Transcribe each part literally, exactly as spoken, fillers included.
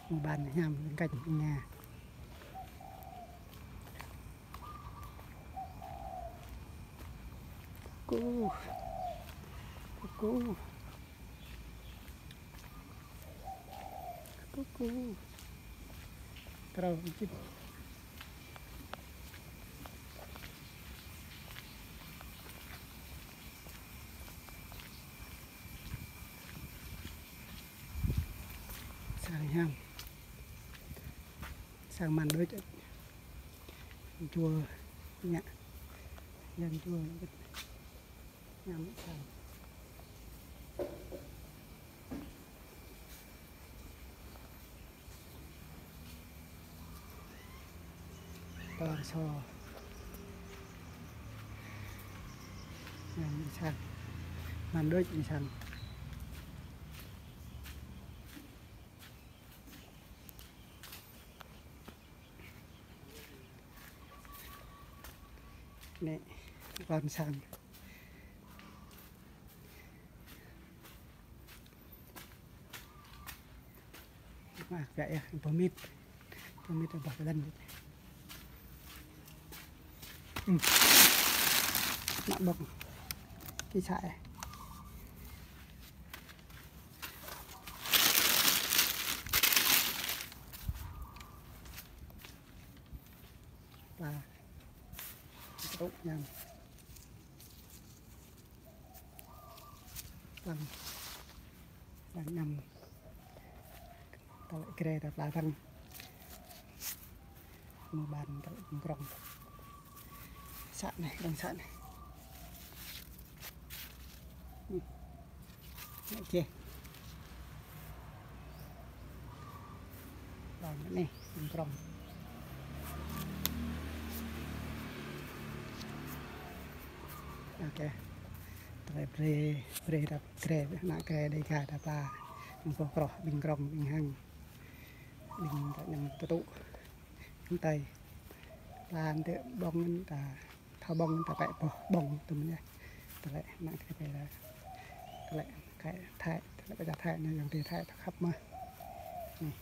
Mơ̆ng ƀan hiam lăng kăč Nga. Kŭ kŭ. Kŭ kŭ. Kŭ kŭ. Trâu chip. Sang hiam. Sang măn đôč. Jua ñă. Yang jua ñă. Ñăm sang. Tor so. Ñăm sang. Măn đôč ñăm sang. Anai, ƀan sang. Mă kơ yơh, pơmĭn. Pơmĭn ƀah pơlăn. Ư. Mă ƀơ̆ng. Kơ sa yơh. Pla. Tŭ ñăm. Lăng. Lăng ñăm. Tơlơi grê ta pla tăng. Mơ̆ng ƀan tơlơi krong. Sa anai, krong sa anai. Ư. Anai čeh. Lăng anai, lăng krong. Ôkê. Tơlơi brơi, brơi ta grê, ană grê Dega ta pla. Mơ̆ng boh kroh, ƀing krong, ƀing hăng. Ƀing ta ñăm tơtŭ. Ƀing tơi. Pla tơ ƀơ̆ng ta. Thâo ƀơ̆ng ta pĕ boh ƀơ̆ng tơm anai. Tơlơi ană tơ pĕ la. Tơlơi Thái, Thái, tơlơi pơčah Thái anai, yang tơ Thái ta khăp mơ̆n. Anai.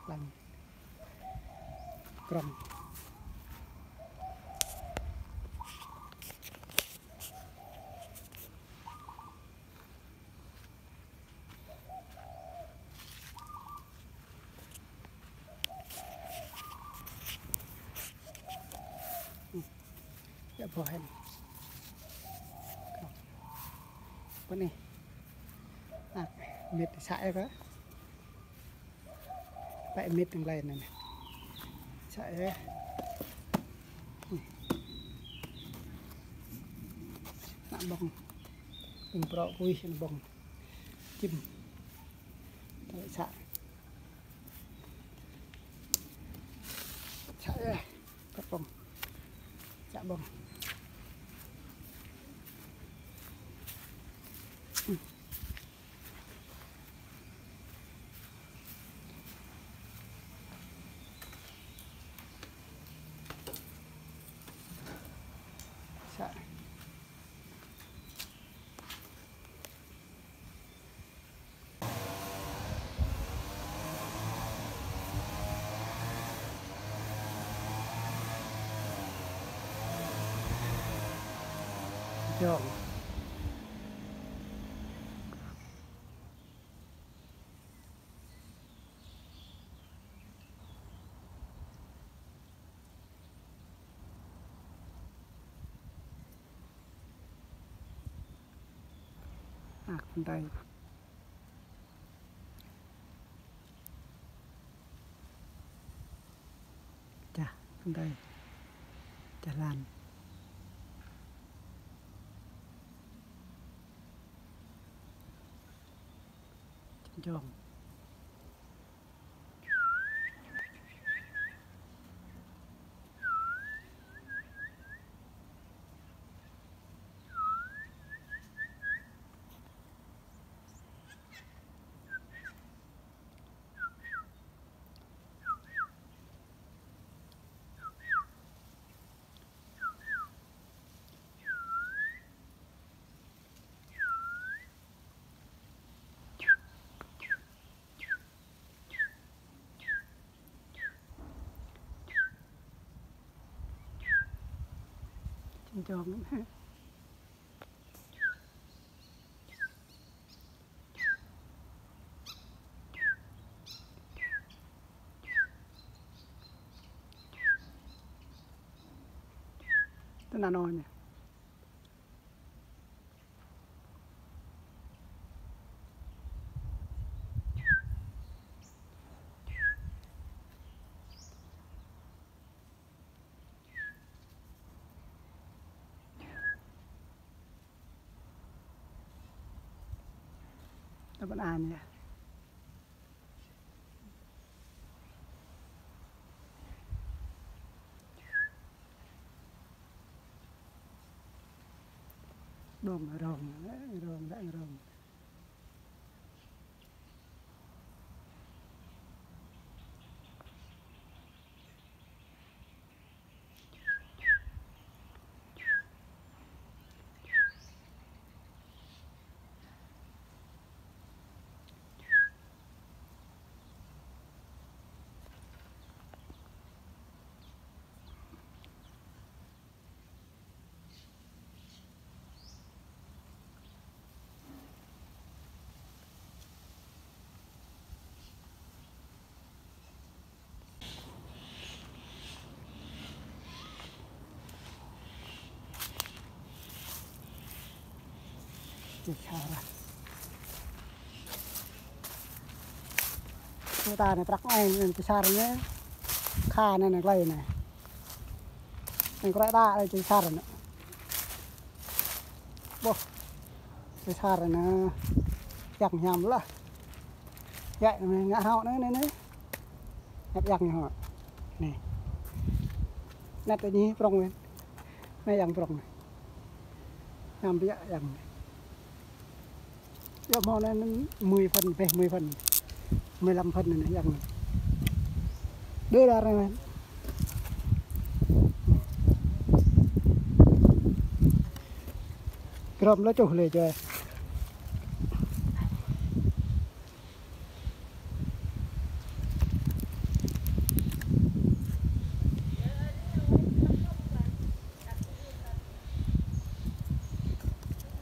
Lăng. Krong. Ư. Yă boh hen. Pơ anai. Ă, mĭt sa yơh kơ. Pĕ mĭt tơ̆ng lĕ anai. Sa yơh. Ư. Ană ƀơ̆ng. Ƀing prŏ pui ană ƀơ̆ng. Čim. Tơlơi sa. Sa yơh, kơ ƀơ̆ng. Sa ƀơ̆ng. Sa. Jong. Ă, kơntai. Čah, kơntai. Čah lan. Čơnjong. Dong. Tơ nă nô anai. Tơ pơ anai yơh. Dong rong, rong, rong. Čư̆ sar. Tơ ta anai prăk anai, čư̆ sar anai. Kha anai, anai glai anai. Anai krơi đă anai čư̆ sar anai. Ƀôh. Čư̆ sar anai. Yang hiam lah. Yă, anai ngă hŏ anai, anai, anai. Ngă yang hŏ. Anai. Anai tơ anai prŏng anai. Anai yang prŏng anai. Hiam biă yang anai. Yă, hmâo anai mười phần, pĕ mười phần. Mười lăm phần anai yang anai. Đơ đar anai. Grom lĕ čuh lĕ čuh.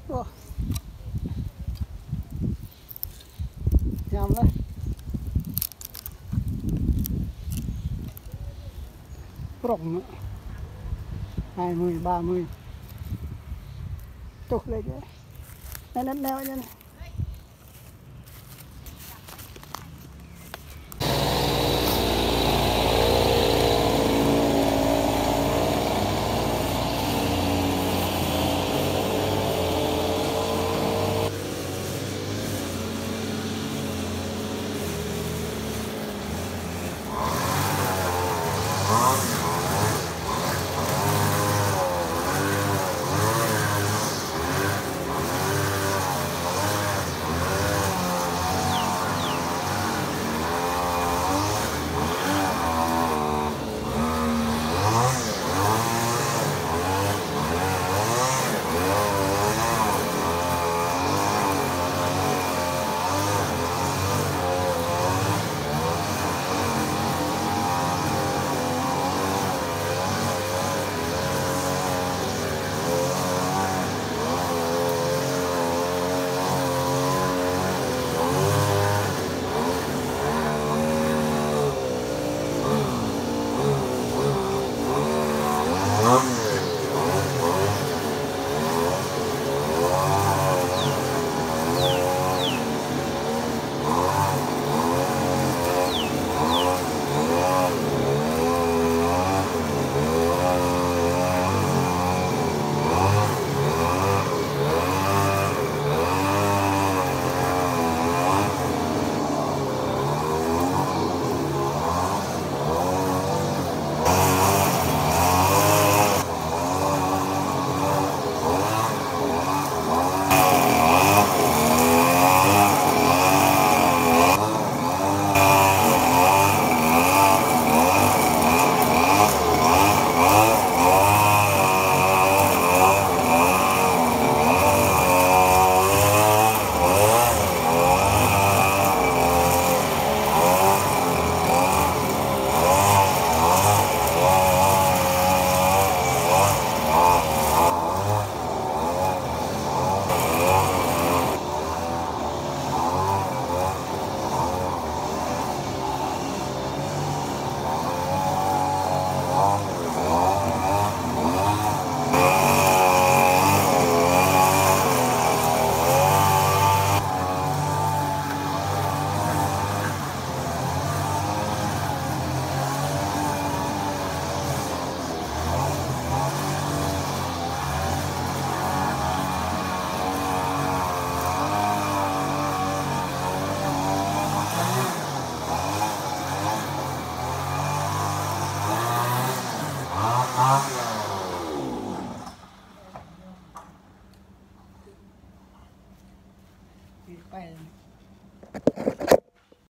Ơ. Hiam lĕ. Prŏng. Hai mươi, ba mươi. Čuh lĕ čuh. Anai, anai, anai, anai.